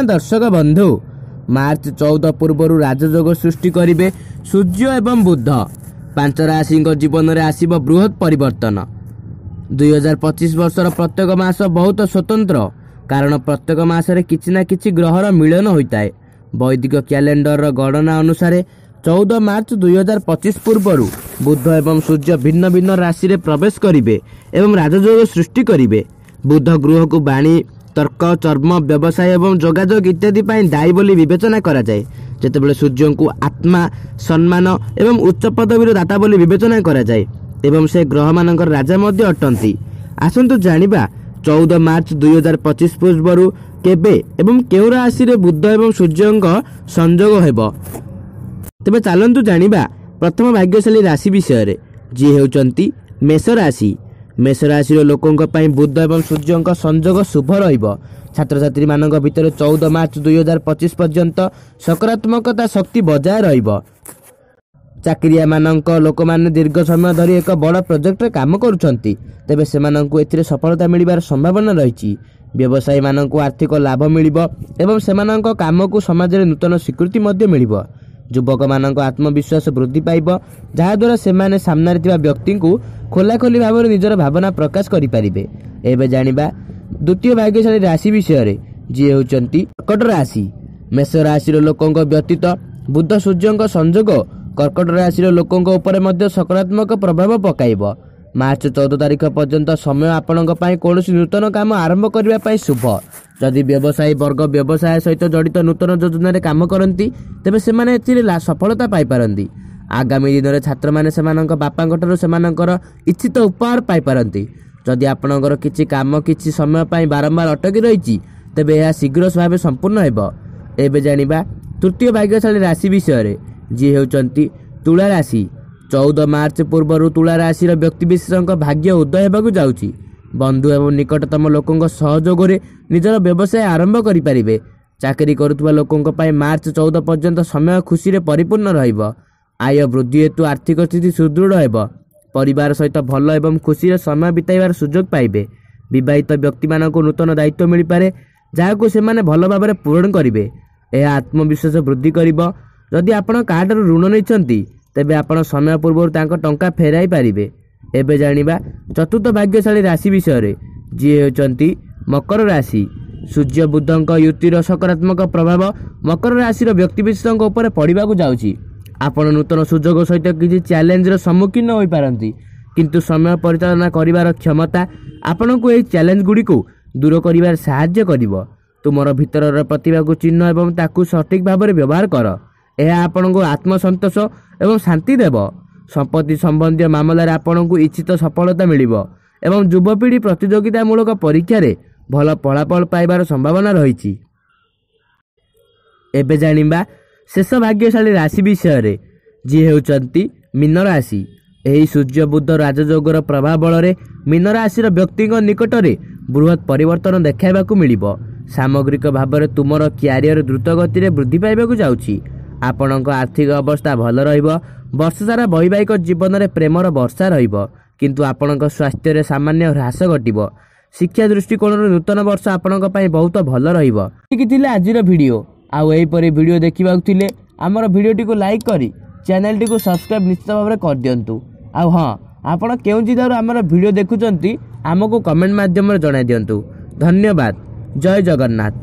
ଦର୍ଶକ ବନ୍ଧୁ, ମାର୍ଚ୍ଚ 14 ପୂର୍ବରୁ ରାଜଯୋଗ ସୃଷ୍ଟି କରିବେ ସୂର୍ଯ୍ୟ ଏବଂ ବୁଧ। ପାଞ୍ଚ ରାଶିଙ୍କ ଜୀବନରେ ଆସିବ ବୃହତ ପରିବର୍ତ୍ତନ। 2025 ବର୍ଷର ପ୍ରତ୍ୟେକ ମାସ ବହୁତ ସ୍ୱତନ୍ତ୍ର, କାରଣ ପ୍ରତ୍ୟେକ ମାସରେ କିଛି ନା କିଛି ଗ୍ରହର ମିଳନ ହୋଇଥାଏ। ବୈଦିକ କ୍ୟାଲେଣ୍ଡରର ଗଣନା ଅନୁସାରେ 14 ମାର୍ଚ୍ଚ 2025 ପୂର୍ବରୁ ବୁଧ ଏବଂ ସୂର୍ଯ୍ୟ ଭିନ୍ନ ଭିନ୍ନ ରାଶିରେ ପ୍ରବେଶ କରିବେ ଏବଂ ରାଜଯୋଗ ସୃଷ୍ଟି କରିବେ। ବୁଧ ଗୃହକୁ ବାଣୀ, ତର୍କ, ଚର୍ମ, ବ୍ୟବସାୟ ଏବଂ ଯୋଗାଯୋଗ ଇତ୍ୟାଦି ପାଇଁ ଦାୟୀ ବୋଲି ବିବେଚନା କରାଯାଏ, ଯେତେବେଳେ ସୂର୍ଯ୍ୟଙ୍କୁ ଆତ୍ମା, ସମ୍ମାନ ଏବଂ ଉଚ୍ଚ ପଦବୀର ଦାତା ବୋଲି ବିବେଚନା କରାଯାଏ ଏବଂ ସେ ଗ୍ରହମାନଙ୍କର ରାଜା ମଧ୍ୟ ଅଟନ୍ତି। ଆସନ୍ତୁ ଜାଣିବା 14 ମାର୍ଚ୍ଚ 2025 ପୂର୍ବରୁ କେବେ ଏବଂ କେଉଁ ରାଶିରେ ବୁଧ ଏବଂ ସୂର୍ଯ୍ୟଙ୍କ ସଂଯୋଗ ହେବ। ତେବେ ଚାଲନ୍ତୁ ଜାଣିବା ପ୍ରଥମ ଭାଗ୍ୟଶାଳୀ ରାଶି ବିଷୟରେ, ଯିଏ ହେଉଛନ୍ତି ମେଷ ରାଶି। ମେଷ ରାଶିର ଲୋକଙ୍କ ପାଇଁ ବୁଧ ଏବଂ ସୂର୍ଯ୍ୟଙ୍କ ସଂଯୋଗ ଶୁଭ ରହିବ। ଛାତ୍ରଛାତ୍ରୀମାନଙ୍କ ଭିତରେ 14 ମାର୍ଚ୍ଚ 2025 ପର୍ଯ୍ୟନ୍ତ ସକାରାତ୍ମକତା ଶକ୍ତି ବଜାୟ ରହିବ। ଚାକିରିଆମାନଙ୍କ ଲୋକମାନେ ଦୀର୍ଘ ସମୟ ଧରି ଏକ ବଡ଼ ପ୍ରୋଜେକ୍ଟରେ କାମ କରୁଛନ୍ତି, ତେବେ ସେମାନଙ୍କୁ ଏଥିରେ ସଫଳତା ମିଳିବାର ସମ୍ଭାବନା ରହିଛି। ବ୍ୟବସାୟୀମାନଙ୍କୁ ଆର୍ଥିକ ଲାଭ ମିଳିବ ଏବଂ ସେମାନଙ୍କ କାମକୁ ସମାଜରେ ନୂତନ ସ୍ୱୀକୃତି ମଧ୍ୟ ମିଳିବ। ଯୁବକମାନଙ୍କ ଆତ୍ମବିଶ୍ୱାସ ବୃଦ୍ଧି ପାଇବ, ଯାହାଦ୍ୱାରା ସେମାନେ ସାମ୍ନାରେ ଥିବା ବ୍ୟକ୍ତିଙ୍କୁ ଖୋଲାଖୋଲି ଭାବରେ ନିଜର ଭାବନା ପ୍ରକାଶ କରିପାରିବେ। ଏବେ ଜାଣିବା ଦ୍ୱିତୀୟ ଭାଗ୍ୟଶାଳୀ ରାଶି ବିଷୟରେ, ଯିଏ ହେଉଛନ୍ତି କର୍କଟ ରାଶି। ମେଷ ରାଶିର ଲୋକଙ୍କ ବ୍ୟତୀତ ବୁଧ ସୂର୍ଯ୍ୟଙ୍କ ସଂଯୋଗ କର୍କଟ ରାଶିର ଲୋକଙ୍କ ଉପରେ ମଧ୍ୟ ସକାରାତ୍ମକ ପ୍ରଭାବ ପକାଇବ। ମାର୍ଚ୍ଚ 14 ତାରିଖ ପର୍ଯ୍ୟନ୍ତ ସମୟ ଆପଣଙ୍କ ପାଇଁ କୌଣସି ନୂତନ କାମ ଆରମ୍ଭ କରିବା ପାଇଁ ଶୁଭ। ଯଦି ବ୍ୟବସାୟୀ ବର୍ଗ ବ୍ୟବସାୟ ସହିତ ଜଡ଼ିତ ନୂତନ ଯୋଜନାରେ କାମ କରନ୍ତି, ତେବେ ସେମାନେ ଏଥିରେ ସଫଳତା ପାଇପାରନ୍ତି। ଆଗାମୀ ଦିନରେ ଛାତ୍ରମାନେ ସେମାନଙ୍କ ବାପାଙ୍କଠାରୁ ସେମାନଙ୍କର ଇଚ୍ଛିତ ଉପହାର ପାଇପାରନ୍ତି। ଯଦି ଆପଣଙ୍କର କିଛି କାମ କିଛି ସମୟ ପାଇଁ ବାରମ୍ବାର ଅଟକି ରହିଛି, ତେବେ ଏହା ଶୀଘ୍ର ଭାବେ ସମ୍ପୂର୍ଣ୍ଣ ହେବ। ଏବେ ଜାଣିବା ତୃତୀୟ ଭାଗ୍ୟଶାଳୀ ରାଶି ବିଷୟରେ, ଯିଏ ହେଉଛନ୍ତି ତୁଳା ରାଶି। 14 ମାର୍ଚ୍ଚ ପୂର୍ବରୁ ତୁଳା ରାଶିର ବ୍ୟକ୍ତିବିଶେଷଙ୍କ ଭାଗ୍ୟ ଉଦୟ ହେବାକୁ ଯାଉଛି। ବନ୍ଧୁ ଏବଂ ନିକଟତମ ଲୋକଙ୍କ ସହଯୋଗରେ ନିଜର ବ୍ୟବସାୟ ଆରମ୍ଭ କରିପାରିବେ। ଚାକିରି କରୁଥିବା ଲୋକଙ୍କ ପାଇଁ ମାର୍ଚ୍ଚ 14 ପର୍ଯ୍ୟନ୍ତ ସମୟ ଖୁସିରେ ପରିପୂର୍ଣ୍ଣ ରହିବ। ଆୟ ବୃଦ୍ଧି ହେତୁ ଆର୍ଥିକ ସ୍ଥିତି ସୁଦୃଢ଼ ହେବ। ପରିବାର ସହିତ ଭଲ ଏବଂ ଖୁସିରେ ସମୟ ବିତାଇବାର ସୁଯୋଗ ପାଇବେ। ବିବାହିତ ବ୍ୟକ୍ତିମାନଙ୍କୁ ନୂତନ ଦାୟିତ୍ୱ ମିଳିପାରେ, ଯାହାକୁ ସେମାନେ ଭଲ ଭାବରେ ପୂରଣ କରିବେ। ଏହା ଆତ୍ମବିଶ୍ୱାସ ବୃଦ୍ଧି କରିବ। ଯଦି ଆପଣ କାହାଠାରୁ ଋଣ ନେଇଛନ୍ତି, ତେବେ ଆପଣ ସମୟ ପୂର୍ବରୁ ତାଙ୍କ ଟଙ୍କା ଫେରାଇ ପାରିବେ। ଏବେ ଜାଣିବା ଚତୁର୍ଥ ଭାଗ୍ୟଶାଳୀ ରାଶି ବିଷୟରେ, ଯିଏ ହେଉଛନ୍ତି ମକର ରାଶି। ସୂର୍ଯ୍ୟ ବୁଧଙ୍କ ୟୁତିର ସକାରାତ୍ମକ ପ୍ରଭାବ ମକର ରାଶିର ବ୍ୟକ୍ତିବିଶେଷଙ୍କ ଉପରେ ପଡ଼ିବାକୁ ଯାଉଛି। ଆପଣ ନୂତନ ସୁଯୋଗ ସହିତ କିଛି ଚ୍ୟାଲେଞ୍ଜର ସମ୍ମୁଖୀନ ହୋଇପାରନ୍ତି, କିନ୍ତୁ ସମୟ ପରିଚାଳନା କରିବାର କ୍ଷମତା ଆପଣଙ୍କୁ ଏହି ଚ୍ୟାଲେଞ୍ଜ ଗୁଡ଼ିକୁ ଦୂର କରିବାରେ ସାହାଯ୍ୟ କରିବ। ତୁମର ଭିତରର ପ୍ରତିଭାକୁ ଚିହ୍ନ ଏବଂ ତାକୁ ସଠିକ୍ ଭାବରେ ବ୍ୟବହାର କର। ଏହା ଆପଣଙ୍କୁ ଆତ୍ମସନ୍ତୋଷ ଏବଂ ଶାନ୍ତି ଦେବ। ସମ୍ପତ୍ତି ସମ୍ବନ୍ଧୀୟ ମାମଲାରେ ଆପଣଙ୍କୁ ଇଚ୍ଛିତ ସଫଳତା ମିଳିବ ଏବଂ ଯୁବପିଢ଼ି ପ୍ରତିଯୋଗିତାମୂଳକ ପରୀକ୍ଷାରେ ଭଲ ଫଳାଫଳ ପାଇବାର ସମ୍ଭାବନା ରହିଛି। ଏବେ ଜାଣିବା ଶେଷ ଭାଗ୍ୟଶାଳୀ ରାଶି ବିଷୟରେ, ଯିଏ ହେଉଛନ୍ତି ମୀନ ରାଶି। ଏହି ସୂର୍ଯ୍ୟ ବୁଧ ରାଜଯୋଗର ପ୍ରଭାବ ବଳରେ ମୀନ ରାଶିର ବ୍ୟକ୍ତିଙ୍କ ନିକଟରେ ବୃହତ ପରିବର୍ତ୍ତନ ଦେଖାଇବାକୁ ମିଳିବ। ସାମଗ୍ରିକ ଭାବରେ ତୁମର କ୍ୟାରିୟର ଦ୍ରୁତ ଗତିରେ ବୃଦ୍ଧି ପାଇବାକୁ ଯାଉଛି। ଆପଣଙ୍କ ଆର୍ଥିକ ଅବସ୍ଥା ଭଲ ରହିବ। ବର୍ଷସାରା ବୈବାହିକ ଜୀବନରେ ପ୍ରେମର ବର୍ଷା ରହିବ, କିନ୍ତୁ ଆପଣଙ୍କ ସ୍ୱାସ୍ଥ୍ୟରେ ସାମାନ୍ୟ ହ୍ରାସ ଘଟିବ। ଶିକ୍ଷା ଦୃଷ୍ଟିକୋଣରୁ ନୂତନ ବର୍ଷ ଆପଣଙ୍କ ପାଇଁ ବହୁତ ଭଲ ରହିବ। ଏତିକି ଥିଲା ଆଜିର ଭିଡ଼ିଓ। ଆଉ ଏହିପରି ଭିଡ଼ିଓ ଦେଖିବାକୁ ଥିଲେ ଆମର ଭିଡ଼ିଓଟିକୁ ଲାଇକ୍ କରି ଚ୍ୟାନେଲଟିକୁ ସବସ୍କ୍ରାଇବ୍ ନିଶ୍ଚିତ ଭାବରେ କରିଦିଅନ୍ତୁ। ଆଉ ହଁ, ଆପଣ କେଉଁ ଜିଲ୍ଲାରୁ ଆମର ଭିଡ଼ିଓ ଦେଖୁଛନ୍ତି ଆମକୁ କମେଣ୍ଟ ମାଧ୍ୟମରେ ଜଣାଇ ଦିଅନ୍ତୁ। ଧନ୍ୟବାଦ। ଜୟ ଜଗନ୍ନାଥ।